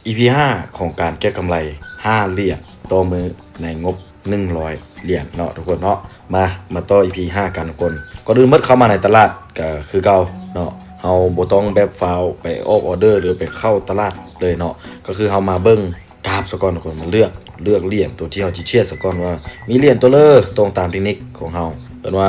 ອີພີຫ້າ ຂອງການເກັບກຳໄລຫ້າຫຼຽນຕໍ່ມື້ໃນງົບໜຶ່ງຮ້ອຍຫຼຽນເນາະທຸກຄົນເນາະ. ມາ ມາຕໍ່ອີພີຫ້າກັນທຸກຄົນ. ກ່ອນອື່ນໝົດເຂົ້າມາໃນຕະຫຼາດກໍຄືເກົ່າເນາະ, ເຮົາບໍ່ຕ້ອງແບບຟ້າວໄປອອກອອເດີ ຫຼືໄປເຂົ້າຕະຫຼາດເລີຍເນາະ, ກໍຄືເຮົາມາເບິ່ງກາບສາກ່ອນທຸກຄົນ, ມາເລືອກ ເລືອກຫຼຽນຕົວທີ່ເຮົາຊິເທຣດສາກ່ອນວ່າມີຫຼຽນຕົວເລີຕອງຕາມເຕັກນິກຂອງເຮົາ. ເອີ້ນວ່າ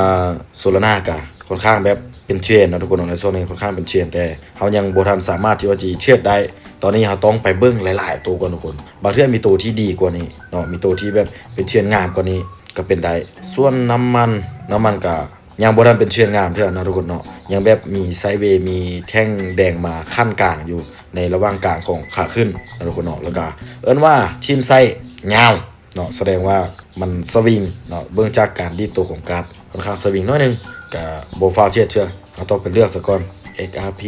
ໂຊລານາກໍຄ່ອນຂ້າງແບບເປັນເທຣນເນາະທຸກຄົນເນາະ, ໃນຊ່ວງນີ້ຄ່ອນຂ້າງເປັນເທຣນ ແຕ່ເຮົາຍັງບໍ່ທັນສາມາດທີ່ວ່າຊິເທຣດໄດ້. ຕອນນີ້ເຮົາຕ້ອງໄປເບິ່ງຫຼາຍໆໂຕກ່ອນທຸກຄົນ, ບາງເທື່ອມີໂຕທີ່ດີກວ່ານີ້ເນາະ, ມີໂຕທີ່ແບບເປັນເທຣນງາມກວ່ານີ້ກໍເປັນໄດ້. ສ່ວນນ້ຳມັນ ນ້ຳມັນກໍຍັງບໍ່ທັນເປັນເທຣນງາມເທື່ອເນາະທຸກຄົນເນາະ, ຍັງແບບມີໄຊເວ ມີແທ່ງແດງມາຂັ້ນກາງຢູ່ໃນລະຫວ່າງກາງຂອງຂາຂຶ້ນເນາະທຸກຄົນເນາະ. ແລ້ວກໍເອີ້ນວ່າທີມໄຊຍາວເນາະ, ສະແດງວ່າມັນສະວິງເນາະ, ເບິ່ງຈາກການດີດໂຕຂອງກາບ ຄ່ອນຂ້າງສະວິງໜ້ອຍໜຶ່ງ, ກະບໍ່ຟ້າວເທຣດເທື່ອ. ເຮົາຕ້ອງໄປເລືອກສາກ່ອນ. ເອັກອາພີ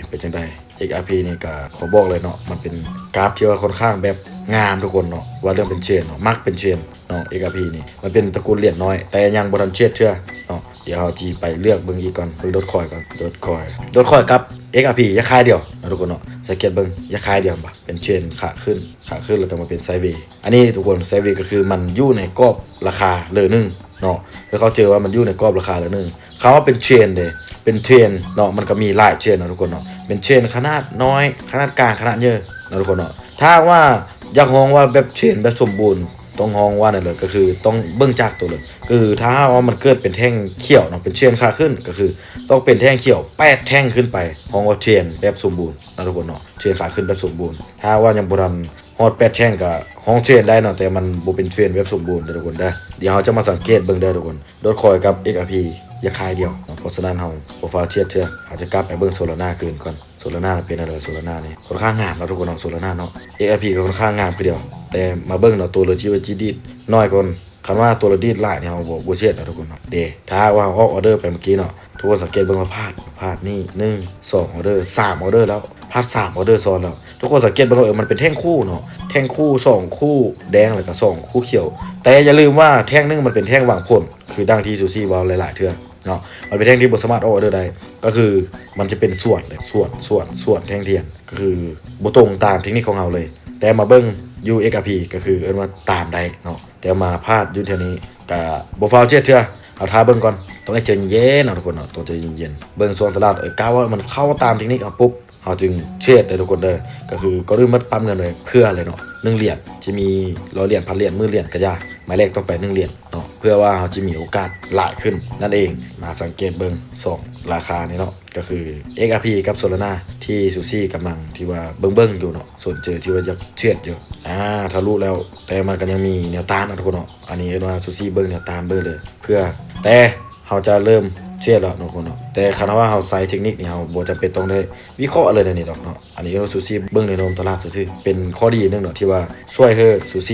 ເປັນຈັ່ງໃດ? ເອັກອາພີ ນີ້ກະຂໍບອກເລີຍເນາະ, ມັນເປັນກາບທີ່ວ່າຄ່ອນຂ້າງແບບງາມທຸກຄົນເນາະ, ວ່າເລື່ອງເປັນເທຣນເນາະ, ມັກເປັນເທຣນເນາະ. ເອັກອາພີ ນີ້ມັນເປັນຕະກູນຫຼຽນນ້ອຍ ແຕ່ຍັງບໍ່ທັນເທຣດເທື່ອເນາະ. ດຽວເຮົາຊິໄປເລືອກເບິ່ງອີກກ່ອນ, ເບິ່ງໂດດຄອຍກ່ອນ, ໂດດຄອຍ ໂດດຄອຍກັບເອັກອາພີ ຢ່າຂາຍດຽວເນາະທຸກຄົນເນາະ. ສັງເກດເບິ່ງ ຢ່າຂາຍດຽວ ເຫັນບໍ່? ເປັນເທຣນຂາຂຶ້ນ ຂາຂຶ້ນ ແລ້ວກໍມາເປັນໄຊເວ. ອັນນີ້ທຸກຄົນ ໄຊເວກໍຄືມັນຢູ່ໃນກອບລາຄາເລີໜຶ່ງເນາະ, ຄືເຂົາເຈີວ່າມັນຢູ່ໃນກອບລາຄາເລີໜຶ່ງ. ຄຳວ່າເປັນເທຣນເດ້ ເປັນເທຣນເນາະ, ມັນກໍມີຫຼາຍເທຣນເນາະທຸກຄົນເນາະ, ເປັນເທຣນຂະໜາດນ້ອຍ ຂະໜາດກາງ ຂະໜາດໃຫຍ່ເນາະທຸກຄົນເນາະ. ຖ້າຫາກວ່າຢາກຮ້ອງວ່າແບບເທຣນແບບສົມບູນ ຕ້ອງຮ້ອງວ່ານັ້ນເລີຍ, ກໍຄືຕ້ອງເບິ່ງຈາກໂຕເລີຍ. ຄືຖ້າຫາກວ່າມັນເກີດເປັນແທ່ງຂຽວເນາະ ເປັນເທຣນຂາຂຶ້ນ ກໍຄືຕ້ອງເປັນແທ່ງຂຽວແປດແທ່ງຂຶ້ນໄປ ຮ້ອງວ່າເທຣນແບບສົມບູນເນາະທຸກຄົນເນາະ, ເທຣນຂາຂຶ້ນແບບສົມບູນ. ຖ້າຫາກວ່າຍັງບໍ່ທັນ ຮອດແປດແທ່ງກໍຮ້ອງເທຣນໄດ້ເນາະ, ແຕ່ມັນບໍ່ເປັນເທຣນແບບສົມບູນເດີທຸກຄົນເດີ. ດຽວເຮົາຈະມາສັງເກດເບິ່ງເດີທຸກຄົນ, ໂດດຄອຍກັບເອັກອາພີ ຢ່າຂາຍດຽວເນາະ. ເພາະສະນັ້ນເຮົາບໍ່ຟ້າວເທຣດເທື່ອ, ເຮົາຈະກັບໄປເບິ່ງໂຊລານາຄືນກ່ອນ. ໂຊລານາເປັນແນວໃດ? ໂຊລານານີ້ຄ່ອນຂ້າງງາມເນາະທຸກຄົນເນາະ, ໂຊລານາເນາະ. ເອັກອາພີ ກໍຄ່ອນຂ້າງງາມຄືດຽວ, ແຕ່ມາເບິ່ງເນາະ ໂຕເລີທີ່ວ່າຈິດີດໜ້ອຍກ່ອນ. ຄັນວ່າໂຕລະດີດຫຼາຍນີ້ ເຮົາບໍ່ ບໍ່ເທຣດເນາະທຸກຄົນເນາະ. ເດ ຖ້າຫາກວ່າເຮົາອອກອອເດີໄປເມື່ອກີ້ເນາະ, ທຸກຄົນສັງເກດເບິ່ງວ່າພາດ ພາດນີ້ ໜຶ່ງ ສອງ ອອເດີ ສາມ ອອເດີແລ້ວ, ພາດ ສາມ ອອເດີຊ້ອນແລ້ວ. ທຸກຄົນສັງເກດເບິ່ງວ່າ ເອີ ມັນເປັນແທ່ງຄູ່ເນາະ, ແທ່ງຄູ່ ສອງ ຄູ່ແດງ ແລ້ວກໍ ສອງ ຄູ່ຂຽວ. ແຕ່ຢ່າລືມວ່າແທ່ງໜຶ່ງມັນເປັນແທ່ງຫວັງຜົນ, ຄືດັ່ງທີ່ຊູຊີເວົ້າຫຼາຍໆເທື່ອເນາະ, ມັນເປັນແທ່ງທີ່ບໍ່ສາມາດອອກອອເດີໄດ້, ກໍຄືມັນຈະເປັນສວນເລີຍ ສວນ ສວນ ສວນ ແທ່ງທຽນ, ກໍຄືບໍ່ຕົງຕາມເທັກນິກຂອງເຮົາເລີຍ. ແຕ່ມາເບິ່ງຢູ່ເອັກອາພີ ກໍຄືເອີ້ນວ່າຕາມໄດ້ເນາະ. ແຕ່ມາພາດຢູ່ແຖວນີ້ກະບໍ່ຟ້າວເທຣດເທື່ອ, ເຮົາຖ້າເບິ່ງກ່ອນ. ຕ້ອງໃຫ້ໃຈເຢັນເນາະທຸກຄົນເນາະ, ຕ້ອງໃຈເຢັນໆ ເບິ່ງຊ່ວງຕະຫຼາດ, ເອີ ກະວ່າມັນເຂົ້າຕາມເທັກນິກເຮົາປຸບ ເຮົາຈຶ່ງເທຣດເດີທຸກຄົນເດີ. ກໍຄືກ່ອນອື່ນໝົດປ້ຳເງິນໄວ້ເພື່ອເລີຍເນາະ, ໜຶ່ງຫຼຽນ ຈະມີຮ້ອຍຫຼຽນ ພັນຫຼຽນ ໝື່ນຫຼຽນກະຢ່າ, ໝາຍແລກຕ້ອງໄປໜຶ່ງຫຼຽນເນາະ, ເພື່ອວ່າເຮົາຈະມີໂອກາດຫຼາຍຂຶ້ນນັ້ນເອງ. ມາສັງເກດເບິ່ງສອງລາຄານີ້ເນາະ, ກໍຄືເອັກອາພີກັບໂຊລານາ ທີ່ຊູຊີກຳລັງທີ່ວ່າເບິ່ງໆຢູ່ເນາະ, ສົນໃຈທີ່ວ່າຢາກເທຣດຢູ່. ອາ ທະລຸແລ້ວ, ແຕ່ມັນກໍຍັງມີແນວຕ້ານເນາະທຸກຄົນເນາະ. ອັນນີ້ເອີ້ນວ່າຊູຊີເບິ່ງແນວຕ້ານເບິ່ງເລີຍ ເພື່ອ ແຕ່ເຮົາຈະເລີ່ມເທຣດແລ້ວເນາະທຸກຄົນເນາະ. ແຕ່ຄັນວ່າເຮົາໃຊ້ເທັກນິກນີ້ ເຮົາບໍ່ຈຳເປັນຕ້ອງໄດ້ວິເຄາະເລີຍໃນນີ້ດອກເນາະ. ອັນນີ້ເອີ້ນວ່າຊູຊີເບິ່ງໃນໂນ້ມຕະຫຼາດຊື່ໆ, ເປັນຂໍ້ດີໜຶ່ງເນາະ ທີ່ວ່າຊ່ວຍໃຫ້ຊູຊ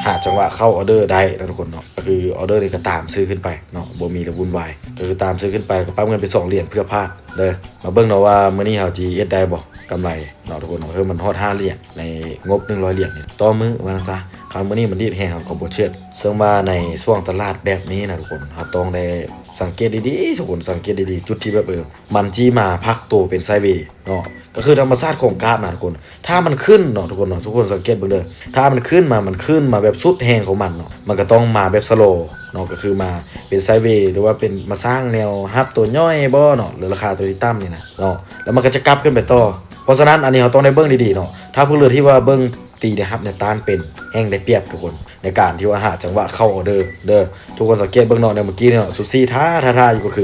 ີຫາຈັງຫວະເຂົ້າອອເດີໄດ້ເນາະທຸກຄົນເນາະ. ກໍຄືອອເດີນີ້ກໍຕາມຊື່ຂຶ້ນໄປເນາະ, ບໍ່ມີແລ້ວວຸ່ນວາຍ, ກໍຄືຕາມຊື່ຂຶ້ນໄປ ແລ້ວກໍປັບເງິນເປັນສອງຫຼຽນເພື່ອພາດເດີ. ມາເບິ່ງເນາະວ່າມື້ນີ້ເຮົາຊິເຮັດໄດ້ບໍ່ ກຳໄລເນາະທຸກຄົນເນາະ. ເອີ ມັນຮອດຫ້າຫຼຽນໃນງົບໜຶ່ງຮ້ອຍຫຼຽນນີ້ຕໍ່ມື້ວ່າຊັ້ນຊະ. ຄັນມື້ນີ້ມັນດີດແຮງ ເຮົາກໍບໍ່ເທຣດ. ເຊິ່ງວ່າໃນຊ່ວງຕະຫຼາດແບບນີ້ນະທຸກຄົນ ເຮົາຕ້ອງໄດ້ສັງເກດດີໆ ທຸກຄົນສັງເກດດີໆ ຈຸດທີ່ແບບ ເອີ ມັນຊິມາພັກໂຕເປັນໄຊເວເນາະ. ກໍຄືທຳມະຊາດຂອງກາບນະທຸກຄົນ, ຖ້າມັນຂຶ້ນເນາະທຸກຄົນເນາະ, ທຸກຄົນສັງເກດເບິ່ງເດີ, ຖ້າມັນຂຶ້ນມາ ມັນຂຶ້ນມາແບບສຸດແຮງຂອງມັນເນາະ, ມັນກໍຕ້ອງມາແບບສະໂລເນາະ, ກໍຄືມາເປັນໄຊເວ ຫຼືວ່າເປັນມາສ້າງແນວຮັບຕົວຍ່ອຍບໍ່ເນາະ ຫຼືລາຄາຕົວທີ່ຕ່ຳນີ້ນະເນາະ, ແລ້ວມັນກໍຈະກັບຂຶ້ນໄປຕໍ່. ເພາະສະນັ້ນ ອັນນີ້ເຮົາຕ້ອງໄດ້ເບິ່ງດີໆເນາະ. ຖ້າຜູ້ເລືອກທີ່ວ່າເບິ່ງ ຕີແນວຮັບແນວຕ້ານເປັນ ແຮ່ງໄດ້ປຽບທຸກຄົນ ໃນການທີ່ວ່າຫາຈັງຫວະເຂົ້າອອເດີເດີ. ທຸກຄົນສັງເກດເບິ່ງເນາະ ໃນເມື່ອກີ້ນີ້ເນາະ ຊູຊີຖ້າ ຖ້າ ຖ້າຢູ່ກໍຄື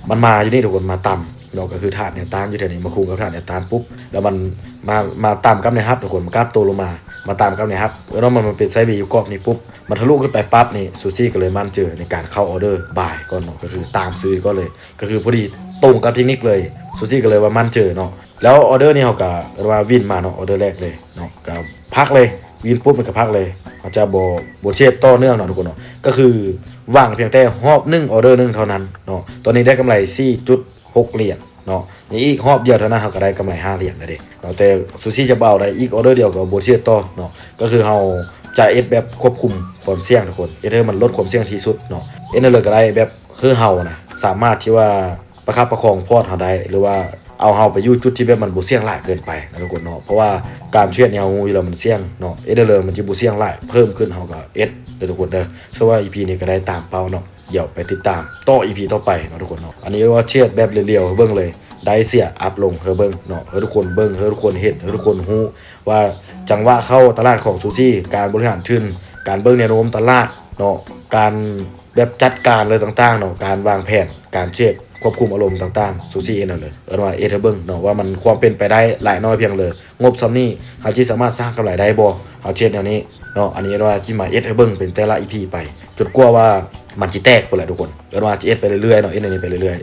ມັນມາຢູ່ນີ້ທຸກຄົນ ມາຕຳເນາະ, ກໍຄືຖານແນວຕ້ານຢູ່ແຖວນີ້ ມາຄຸມກັບຖານແນວຕ້ານປຸບ ແລ້ວມັນມາ ມາຕຳກັບແນວຮັບທຸກຄົນ ມັນກັບໂຕລົງມາ ມາຕຳກັບແນວຮັບ ເອີ ເນາະ ມັນ ມັນເປັນໄຊເວຢູ່ກອບນີ້ປຸບ ມັນທະລຸຂຶ້ນໄປປັບນີ້ ຊູຊີກໍເລີຍໝັ້ນເຈີໃນການເຂົ້າອອເດີບາຍກ່ອນເນາະ, ກໍຄືຕາມຊື້ກ່ອນເລີຍ ກໍຄືພໍດີຕົງກັບເທັກນິກເລີຍ ຊູຊີກໍເລີຍວ່າໝັ້ນເຈີເນາະ. ແລ້ວອອເດີນີ້ເຮົາກໍເອີ້ນວ່າວິນມາເນາະ ອອເດີແລກເລີຍເນາະ ກໍພັກເລີຍ ວິນປຸບມັນກໍພັກເລີຍ ເຮົາຈະບໍ່ ບໍ່ເທຣດຕໍ່ເນື່ອງເນາະທຸກຄົນເນາະ ກໍຄືຫວັງພຽງແຕ່ຮອບໜຶ່ງ ອອເດີໜຶ່ງເທົ່ານັ້ນເນາະ. ຕອນນີ້ໄດ້ກຳໄລສີ່ຈຸດຫົກຫຼຽນເນາະ ໃນອີກຮອບດຽວເທົ່ານັ້ນເຮົາກໍໄດ້ກຳໄລຫ້າຫຼຽນແລ້ວເດ້ເນາະ. ແຕ່ຊູຊີຈະບໍ່ເອົາໄດ້ ອີກອອເດີດຽວກໍບໍ່ເທຣດຕໍ່ເນາະ ກໍຄືເຮົາຈະເຮັດແບບຄວບຄຸມຄວາມສ່ຽງທຸກຄົນ ເຮັດໃຫ້ມັນລົດຄວາມສ່ຽງທີ່ສຸດເນາະ ເຮັດແນວໃດກໍໄດ້ແບບ ຄືເຮົານະ ສາມາດທີ່ວ່າປະຄັບປະຄອງພອດເຮົາໄດ້ ຫຼືວ່າ ເອົາເຮົາໄປຢູ່ຈຸດທີ່ແບບມັນບໍ່ສ່ຽງຫຼາຍເກີນໄປນະທຸກຄົນເນາະ. ເພາະວ່າການເທຣດນີ້ເຮົາຮູ້ຢູ່ແລ້ວມັນສ່ຽງເນາະ, ເຮັດໄດ້ເລີຍ ມັນຊິບໍ່ສ່ຽງຫຼາຍ, ເພີ່ມຂຶ້ນເຮົາກໍເຮັດເດີທຸກຄົນເດີ. ສະວ່າ ອີ ພີ ນີ້ກໍໄດ້ຕາມເປົ້າເນາະ, ດຽວໄປຕິດຕາມຕໍ່ ອີ ພີ ຕໍ່ໄປເນາະທຸກຄົນເນາະ. ອັນນີ້ວ່າເທຣດແບບລຽວໆໃຫ້ເບິ່ງເລີຍ, ໄດ້ເສຍອັບລົງໃຫ້ເບິ່ງເນາະ, ໃຫ້ທຸກຄົນເບິ່ງ ໃຫ້ທຸກຄົນເຫັນ ໃຫ້ທຸກຄົນຮູ້ວ່າຈັງຫວະເຂົ້າຕະຫຼາດຂອງຊູຊີ, ການບໍລິຫານທຶນ, ການເບິ່ງແນວໂນ້ມຕະຫຼາດເນາະ, ການ ແບບຈັດການເລີຍຕ່າງໆເນາະ, ການວາງແຜນ, ການເຊບ, ຄວບຄຸມອາລົມຕ່າງໆ, ຊູຊີເຮັດເອົາເລີຍ. ເອີ້ນວ່າເຮັດໃຫ້ເບິ່ງເນາະ ວ່າມັນຄວາມເປັນໄປໄດ້ຫຼາຍນ້ອຍພຽງໃດ, ງົບສ່ຳນີ້ເຮົາຊິສາມາດສ້າງກຳໄລໄດ້ບໍ່, ເຮົາຊິເຮັດແນວນີ້ເນາະ. ອັນນີ້ເອີ້ນວ່າຊິມາເຮັດໃຫ້ເບິ່ງເປັນແຕ່ລະ ອີ ພີ ໄປ ຈົນກວ່າວ່າມັນຊິແຕກພຸ້ນແຫຼະທຸກຄົນ. ເອີ້ນວ່າຊິເຮັດໄປເລື້ອຍໆເນາະ, ເຮັດແນວນີ້ໄປເລື້ອຍ